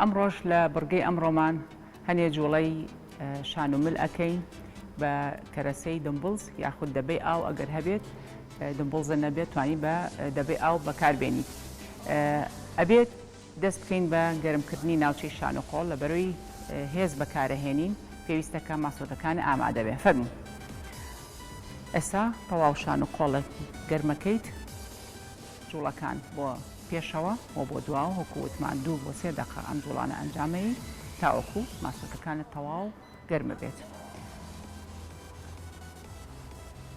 ئەمڕۆش لە بڕگەی ئەمڕۆمان هەنێ جوڵەی شان و مل ئەکەین بە کەرەسەی dumbbells یاخود دەبەی ئاو ئەگەر هەبێت dumbbells ە نەبێت توانی بە دەبەی ئاو بەکاربێنیت ئەبێت دەست بکەین بە گەرمکردنی ناوچەی شان و قۆڵ لەبەرەوەی هێز بەکارەهێنین پێویستە کە ماسۆکەکان ئامادە بێ فەرموو ئێستا تەواو شان و قۆڵت گەرمەکەیت جوڵەکان بۆ پێشەوە و بۆ دواوە وەکو وتمان دوو بۆ سێ دەقە ئەم جوڵانە ئەنجامەی تاوەکو ماسۆکەکانت تەواو گەرمە بێت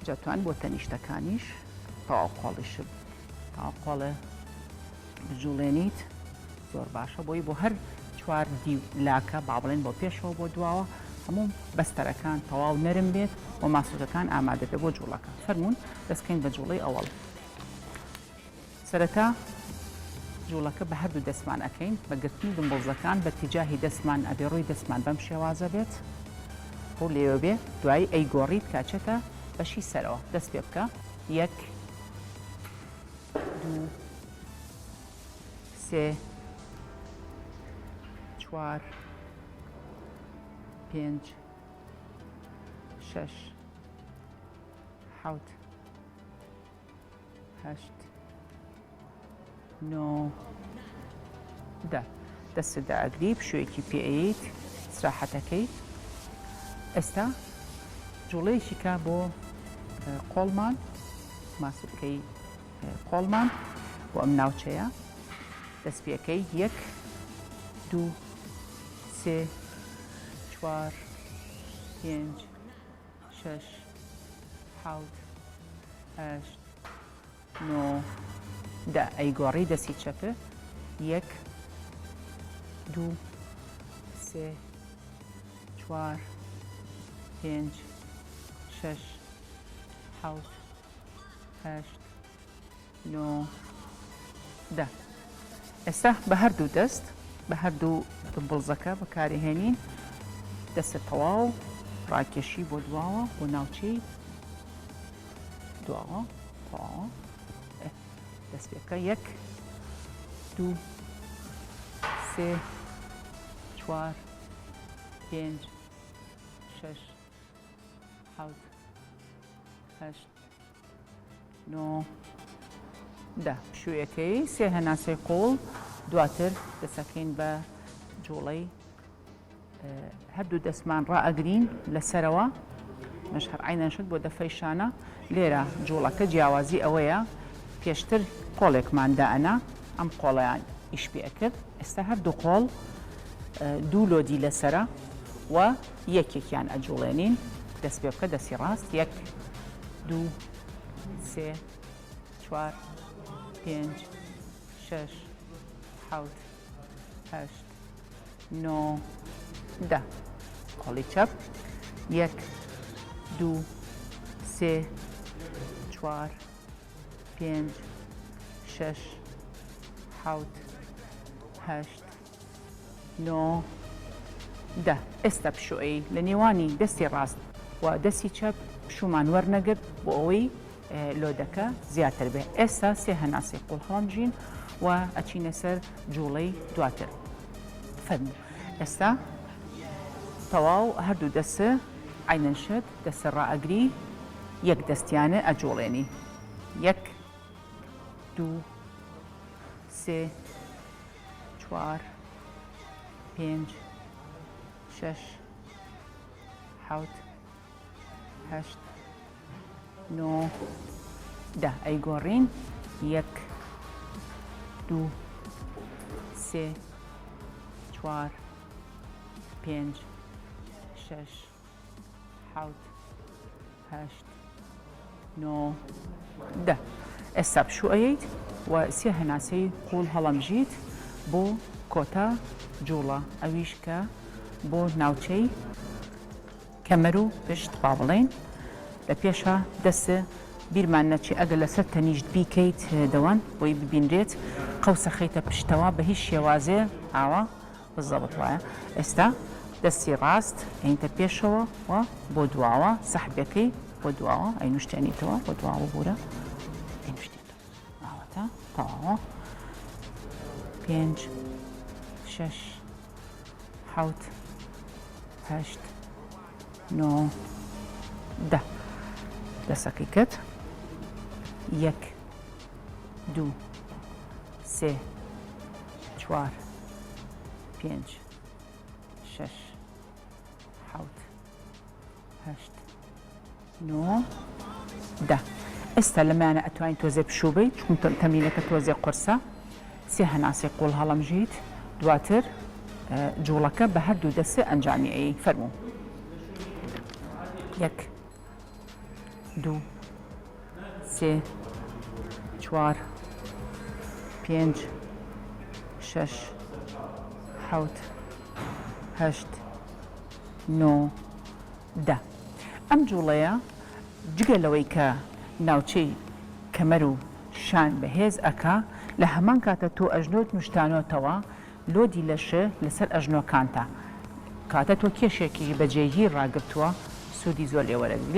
جاتوان بۆ تەنیشتەکانیش تەواو قۆڵیشت تەواو قۆڵێ بجوڵێنیت زۆر باشە بۆی بۆ هەر چوار دیو لاکە با بڵێن بۆ پێشەوە بۆ دواوە هەموو بەستەرەکان تەواو نەرم بێت و ماسولکەکان ئامادە بێت بۆ جوڵەکە فەرموون دەستکەین بە جوڵەی ئەوەڵ سەرەتا جوڵەکە بە هەردوو دەستمان ئەکەین بە گرتنی dumbbells ەکان بە تیجاهی دەستمان ئەبێ ڕووی دەستمان بەم شێوازە بێت ڕوو لێوە بێ دوایی ئەیگۆڕیت کاچێتە بەشی سەرەوە دەست پێ بکە یەک دوو سێ چوار پێنج شەش حەوت هەشت نۆ دە دەستت دائەگری پشوویەکی پێ ئەیەیت ئیسراحەتەکەی ئێستا جوڵەیەکی کا بۆ قۆڵمان ماسولکەی قۆڵمان بۆ ئەم ناوچەیە دەست پێکەی یەک دوو سێ چوار پێنج شەش حەوت هەشت نۆ دە ئەیگۆڕی دەستی چەپ یەک دوو سێ چوار پێنج شەش حەوت هەشت نۆ دە ئێستا بە هەردوو دەست بە هەردوو dumbbells ەکە بەکارهێنین دەستە تەواو ڕاکێشی بۆ دواوە بۆ ناوچەی دواوە تەواوە دەست پێ بکە یەک دوو سێ چوار پێنج شەش حەوت هەشت نۆ دە پشوویەکەی سێ هەناسەی قوڵ دواتر دەسەکەین بە جوڵەی هەردوو دەستمان ڕائەگرین لەسەرەوە مەش هەر عینەن شت بۆ دەفەی شانە لێرە جوڵەکە جیاوازی ئەوەیە پێشتر قۆڵێکمان دائەنا ئەم قۆڵیان ئیش پێ ئەکرد ئێستا هەردوو قۆڵ دوو load ی لەسرە و یەکێکیان ئەجوڵێنین دەست پێ بکە دەستی ڕاست یەک دوو سێ چوار پێنج شەش حەوت هەشت نۆ دە قۆڵی چەپ یەک دوو سێ چوار پێنج شەش حەوت هەشت نۆ دە ئێستا پشووی لە نێوانی دەستی ڕاست و دەستی چەپ پشوومان وەرنەگرت بۆ ئەوەی load ەکە زیاتر بێ ئێستا سێ هەناسەی قوڵ هەڵەمژین و ئەچینە سەر جوڵەی دواتر فەرموو ئێستا تەواو هەردوو دەست عەینەن شت دەستە ڕائەگری یەک دەستیانە ئەجوڵێنی یەک دوو سێ چوار پێنج شەش حەوت هەشت نۆ دە ئەیگۆڕین یەک دوو سێ چوار پێنج شەش حەوت هەشت نۆ دە ئێستا پشوو ئەیەیت و سێ هەناسەی قوڵ هەڵەمژیت بۆ کۆتا جوڵە ئەویش کە بۆ ناوچەی کەمەر و پشت با بڵێین لە پێشا دەست بیرمان نەچێ ئەگەر لەسەر تەنیشت بیکەیت دەوان بۆی ببینرێت قەوسە خەیتە پشتەوە بە هیچ شێوازێ ئاوا بزەبت وایە ئێستا دەستی ڕاست ئەینتە پێشەوە و بۆ دواوە سەحبەکەی بۆ دواوە ئەینوشتێنیتەوە بۆ دواوە بورە ئەینوشتێنیتەوە ئاواتە تەواوە پێنج شەش. حەوت، هەشت، نۆ، دە. دەسەکەی کرد. یەک، دوو، سێ، چوار، پێنج، شەش، حەوت، هەشت، نۆ، دە. ئێستا لەمانە ئەتوانی تۆزێ پشوو بەی چونکە تەمرینەکە تۆزێ قورسە. سێ هەناسەی قوڵ هەڵەمژیت دواتر جوڵەکە بە هەردوو دەسێ ئەنجامی ئەیەی. فەرموو. یەک، دوو، سێ، چوار، پێنج، شەش، حەوت، هەشت، نۆ، دە. ئەم جوڵەیە جگە لەوەی کە ناوچەی کەمەر و شان بەهێز ئەکا، لە هەمان کاتا تۆ ئەژنۆت نوشتانۆتەوە، load ی لەش لەسەر ئەژنۆکانتە. کاتە تۆ کێشێکی بە جێگیر ڕاگرتووە سوودی زۆر لێ وەرەگری.